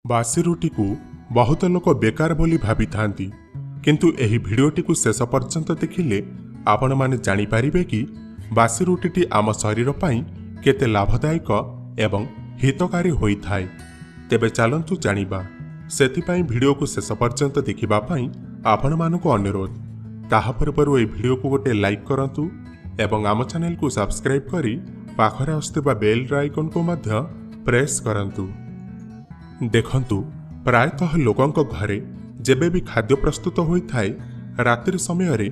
ବାସି ରୁଟିକୁ ବହୁତ ଲୋକ ବେକାର ବୋଲି ଭାବିଥାନ୍ତି, କିନ୍ତୁ ଏହି ଭିଡ଼ିଓଟିକୁ ଶେଷ ପର୍ଯ୍ୟନ୍ତ ଦେଖିଲେ ଆପଣମାନେ ଜାଣିପାରିବେ କି ବାସି ରୁଟିଟି ଆମ ଶରୀର ପାଇଁ କେତେ ଲାଭଦାୟକ ଏବଂ ହିତକାରୀ ହୋଇଥାଏ। ତେବେ ଚାଲନ୍ତୁ ଜାଣିବା। ସେଥିପାଇଁ ଭିଡ଼ିଓକୁ ଶେଷ ପର୍ଯ୍ୟନ୍ତ ଦେଖିବା ପାଇଁ ଆପଣମାନଙ୍କୁ ଅନୁରୋଧ। ତାହା ପୂର୍ବରୁ ଏହି ଭିଡ଼ିଓକୁ ଗୋଟେ ଲାଇକ୍ କରନ୍ତୁ ଏବଂ ଆମ ଚ୍ୟାନେଲକୁ ସବସ୍କ୍ରାଇବ୍ କରି ପାଖରେ ଆସୁଥିବା ବେଲ୍ର ଆଇକନ୍କୁ ମଧ୍ୟ ପ୍ରେସ୍ କରନ୍ତୁ। ଦେଖନ୍ତୁ, ପ୍ରାୟତଃ ଲୋକଙ୍କ ଘରେ ଯେବେ ବି ଖାଦ୍ୟ ପ୍ରସ୍ତୁତ ହୋଇଥାଏ, ରାତ୍ରି ସମୟରେ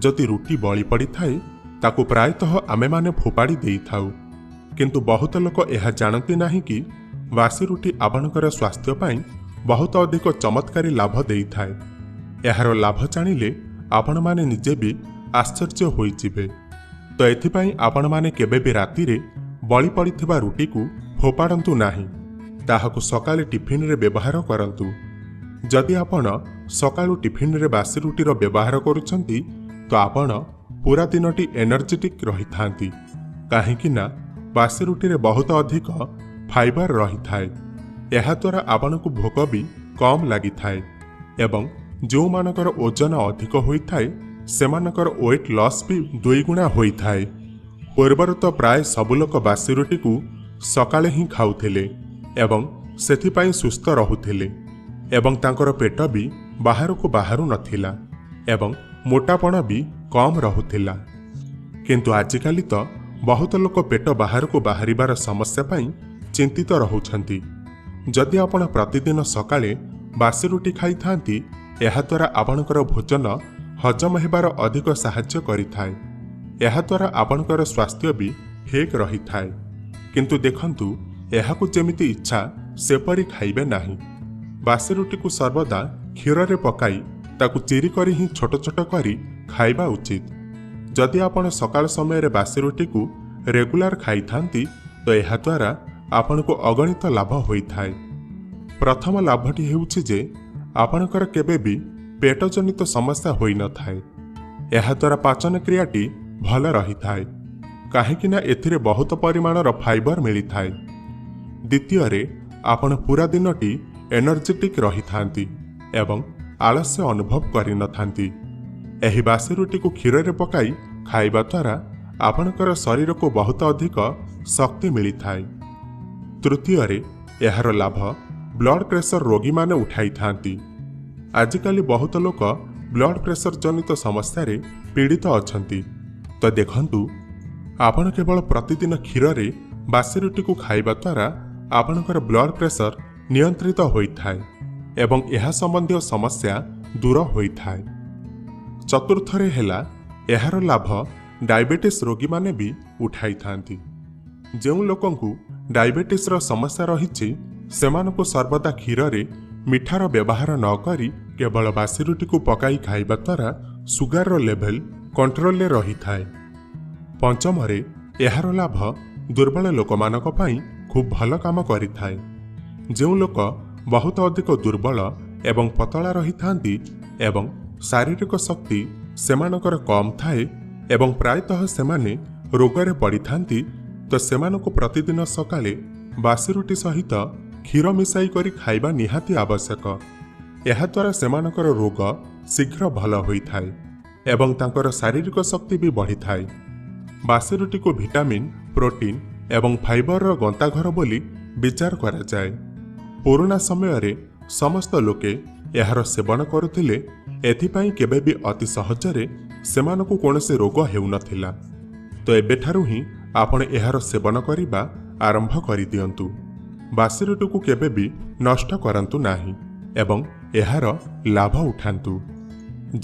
ଯଦି ରୁଟି ବଳି ପଡ଼ିଥାଏ, ତାକୁ ପ୍ରାୟତଃ ଆମେମାନେ ଫୋପାଡ଼ି ଦେଇଥାଉ। କିନ୍ତୁ ବହୁତ ଲୋକ ଏହା ଜାଣନ୍ତି ନାହିଁ କି ବାସି ରୁଟି ଆପଣଙ୍କର ସ୍ୱାସ୍ଥ୍ୟ ପାଇଁ ବହୁତ ଅଧିକ ଚମତ୍କାରୀ ଲାଭ ଦେଇଥାଏ। ଏହାର ଲାଭ ଜାଣିଲେ ଆପଣମାନେ ନିଜେ ବି ଆଶ୍ଚର୍ଯ୍ୟ ହୋଇଯିବେ। ତ ଏଥିପାଇଁ ଆପଣମାନେ କେବେ ବି ରାତିରେ ବଳି ପଡ଼ିଥିବା ରୁଟିକୁ ଫୋପାଡ଼ନ୍ତୁ ନାହିଁ, ତାହାକୁ ସକାଳେ ଟିଫିନରେ ବ୍ୟବହାର କରନ୍ତୁ। ଯଦି ଆପଣ ସକାଳୁ ଟିଫିନରେ ବାସି ରୁଟିର ବ୍ୟବହାର କରୁଛନ୍ତି, ତ ଆପଣ ପୁରା ଦିନଟି ଏନର୍ଜେଟିକ୍ ରହିଥାନ୍ତି, କାହିଁକି ନା ବାସି ରୁଟିରେ ବହୁତ ଅଧିକ ଫାଇବର ରହିଥାଏ। ଏହାଦ୍ୱାରା ଆପଣଙ୍କୁ ଭୋକ ବି କମ୍ ଲାଗିଥାଏ ଏବଂ ଯେଉଁମାନଙ୍କର ଓଜନ ଅଧିକ ହୋଇଥାଏ, ସେମାନଙ୍କର ୱେଟ୍ ଲସ୍ ବି ଦୁଇଗୁଣା ହୋଇଥାଏ। ପୂର୍ବରୁ ତ ପ୍ରାୟ ସବୁ ଲୋକ ବାସି ରୁଟିକୁ ସକାଳେ ହିଁ ଖାଉଥିଲେ ଏବଂ ସେଥିପାଇଁ ସୁସ୍ଥ ରହୁଥିଲେ ଏବଂ ତାଙ୍କର ପେଟ ବି ବାହାରକୁ ବାହାରୁ ନଥିଲା ଏବଂ ମୋଟାପଣ ବି କମ୍ ରହୁଥିଲା। କିନ୍ତୁ ଆଜିକାଲି ତ ବହୁତ ଲୋକ ପେଟ ବାହାରକୁ ବାହାରିବାର ସମସ୍ୟା ପାଇଁ ଚିନ୍ତିତ ରହୁଛନ୍ତି। ଯଦି ଆପଣ ପ୍ରତିଦିନ ସକାଳେ ବାସି ରୁଟି ଖାଇଥାନ୍ତି, ଏହାଦ୍ୱାରା ଆପଣଙ୍କର ଭୋଜନ ହଜମ ହେବାର ଅଧିକ ସାହାଯ୍ୟ କରିଥାଏ। ଏହାଦ୍ୱାରା ଆପଣଙ୍କର ସ୍ୱାସ୍ଥ୍ୟ ବି ଠିକ୍ ରହିଥାଏ। କିନ୍ତୁ ଦେଖନ୍ତୁ, ଏହାକୁ ଯେମିତି ଇଚ୍ଛା ସେପରି ଖାଇବେ ନାହିଁ। ବାସି ରୁଟିକୁ ସର୍ବଦା କ୍ଷୀରରେ ପକାଇ ତାକୁ ଚିରି କରି ହିଁ ଛୋଟ ଛୋଟ କରି ଖାଇବା ଉଚିତ। ଯଦି ଆପଣ ସକାଳ ସମୟରେ ବାସି ରୁଟିକୁ ରେଗୁଲାର ଖାଇଥାନ୍ତି, ତ ଏହାଦ୍ୱାରା ଆପଣଙ୍କୁ ଅଗଣିତ ଲାଭ ହୋଇଥାଏ। ପ୍ରଥମ ଲାଭଟି ହେଉଛି ଯେ ଆପଣଙ୍କର କେବେ ବି ପେଟଜନିତ ସମସ୍ୟା ହୋଇନଥାଏ। ଏହାଦ୍ୱାରା ପାଚନ କ୍ରିୟାଟି ଭଲ ରହିଥାଏ, କାହିଁକି ନା ଏଥିରେ ବହୁତ ପରିମାଣର ଫାଇବର ମିଳିଥାଏ। ଦ୍ୱିତୀୟରେ, ଆପଣ ପୁରା ଦିନଟି ଏନର୍ଜେଟିକ୍ ରହିଥାନ୍ତି ଏବଂ ଆଳସ୍ୟ ଅନୁଭବ କରିନଥାନ୍ତି। ଏହି ବାସି ରୁଟିକୁ କ୍ଷୀରରେ ପକାଇ ଖାଇବା ଦ୍ୱାରା ଆପଣଙ୍କର ଶରୀରକୁ ବହୁତ ଅଧିକ ଶକ୍ତି ମିଳିଥାଏ। ତୃତୀୟରେ, ଏହାର ଲାଭ ବ୍ଲଡ୍ ପ୍ରେସର ରୋଗୀମାନେ ଉଠାଇଥାନ୍ତି। ଆଜିକାଲି ବହୁତ ଲୋକ ବ୍ଲଡ୍ ପ୍ରେସର ଜନିତ ସମସ୍ୟାରେ ପୀଡ଼ିତ ଅଛନ୍ତି। ତ ଦେଖନ୍ତୁ, ଆପଣ କେବଳ ପ୍ରତିଦିନ କ୍ଷୀରରେ ବାସି ରୁଟିକୁ ଖାଇବା ଦ୍ୱାରା ଆପଣଙ୍କର ବ୍ଲଡ୍ ପ୍ରେସର ନିୟନ୍ତ୍ରିତ ହୋଇଥାଏ ଏବଂ ଏହା ସମ୍ବନ୍ଧୀୟ ସମସ୍ୟା ଦୂର ହୋଇଥାଏ। ଚତୁର୍ଥରେ ହେଲା, ଏହାର ଲାଭ ଡାଇବେଟିସ୍ ରୋଗୀମାନେ ବି ଉଠାଇଥାନ୍ତି। ଯେଉଁ ଲୋକଙ୍କୁ ଡାଇବେଟିସ୍ର ସମସ୍ୟା ରହିଛି, ସେମାନଙ୍କୁ ସର୍ବଦା କ୍ଷୀରରେ ମିଠାର ବ୍ୟବହାର ନ କରି କେବଳ ବାସି ରୁଟିକୁ ପକାଇ ଖାଇବା ଦ୍ୱାରା ସୁଗାରର ଲେଭେଲ କଣ୍ଟ୍ରୋଲରେ ରହିଥାଏ। ପଞ୍ଚମରେ, ଏହାର ଲାଭ ଦୁର୍ବଳ ଲୋକମାନଙ୍କ ପାଇଁ ଖୁବ୍ ଭଲ କାମ କରିଥାଏ। ଯେଉଁ ଲୋକ ବହୁତ ଅଧିକ ଦୁର୍ବଳ ଏବଂ ପତଳା ରହିଥାନ୍ତି ଏବଂ ଶାରୀରିକ ଶକ୍ତି ସେମାନଙ୍କର କମ୍ ଥାଏ ଏବଂ ପ୍ରାୟତଃ ସେମାନେ ରୋଗରେ ପଡ଼ିଥାନ୍ତି, ତ ସେମାନଙ୍କୁ ପ୍ରତିଦିନ ସକାଳେ ବାସି ରୁଟି ସହିତ କ୍ଷୀର ମିଶାଇ କରି ଖାଇବା ନିହାତି ଆବଶ୍ୟକ। ଏହାଦ୍ୱାରା ସେମାନଙ୍କର ରୋଗ ଶୀଘ୍ର ଭଲ ହୋଇଥାଏ ଏବଂ ତାଙ୍କର ଶାରୀରିକ ଶକ୍ତି ବି ବଢ଼ିଥାଏ। ବାସି ରୁଟିକୁ ଭିଟାମିନ୍, ପ୍ରୋଟିନ୍ ଏବଂ ଫାଇବରର ଗନ୍ତାଘର ବୋଲି ବିଚାର କରାଯାଏ। ପୁରୁଣା ସମୟରେ ସମସ୍ତ ଲୋକେ ଏହାର ସେବନ କରୁଥିଲେ। ଏଥିପାଇଁ କେବେ ବି ଅତି ସହଜରେ ସେମାନଙ୍କୁ କୌଣସି ରୋଗ ହେଉନଥିଲା। ତ ଏବେଠାରୁ ହିଁ ଆପଣ ଏହାର ସେବନ କରିବା ଆରମ୍ଭ କରିଦିଅନ୍ତୁ। ବାସି ରୁଟିକୁ କେବେ ବି ନଷ୍ଟ କରନ୍ତୁ ନାହିଁ ଏବଂ ଏହାର ଲାଭ ଉଠାନ୍ତୁ।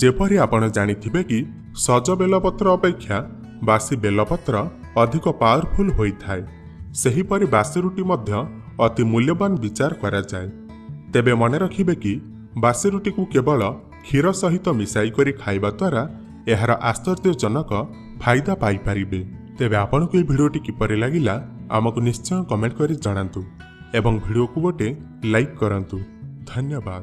ଯେପରି ଆପଣ ଜାଣିଥିବେ କି ସଜ ବେଲପତ୍ର ଅପେକ୍ଷା ବାସି ବେଲପତ୍ର ଅଧିକ ପାୱାରଫୁଲ୍ ହୋଇଥାଏ, ସେହିପରି ବାସି ରୁଟି ମଧ୍ୟ ଅତି ମୂଲ୍ୟବାନ ବିଚାର କରାଯାଏ। ତେବେ ମନେ ରଖିବେ କି ବାସି ରୁଟିକୁ କେବଳ କ୍ଷୀର ସହିତ ମିଶାଇ କରି ଖାଇବା ଦ୍ୱାରା ଏହାର ଆଶ୍ଚର୍ଯ୍ୟଜନକ ଫାଇଦା ପାଇପାରିବେ। ତେବେ ଆପଣଙ୍କୁ ଏହି ଭିଡ଼ିଓଟି କିପରି ଲାଗିଲା, ଆମକୁ ନିଶ୍ଚୟ କମେଣ୍ଟ କରି ଜଣାନ୍ତୁ ଏବଂ ଭିଡ଼ିଓକୁ ଗୋଟେ ଲାଇକ୍ କରନ୍ତୁ। ଧନ୍ୟବାଦ।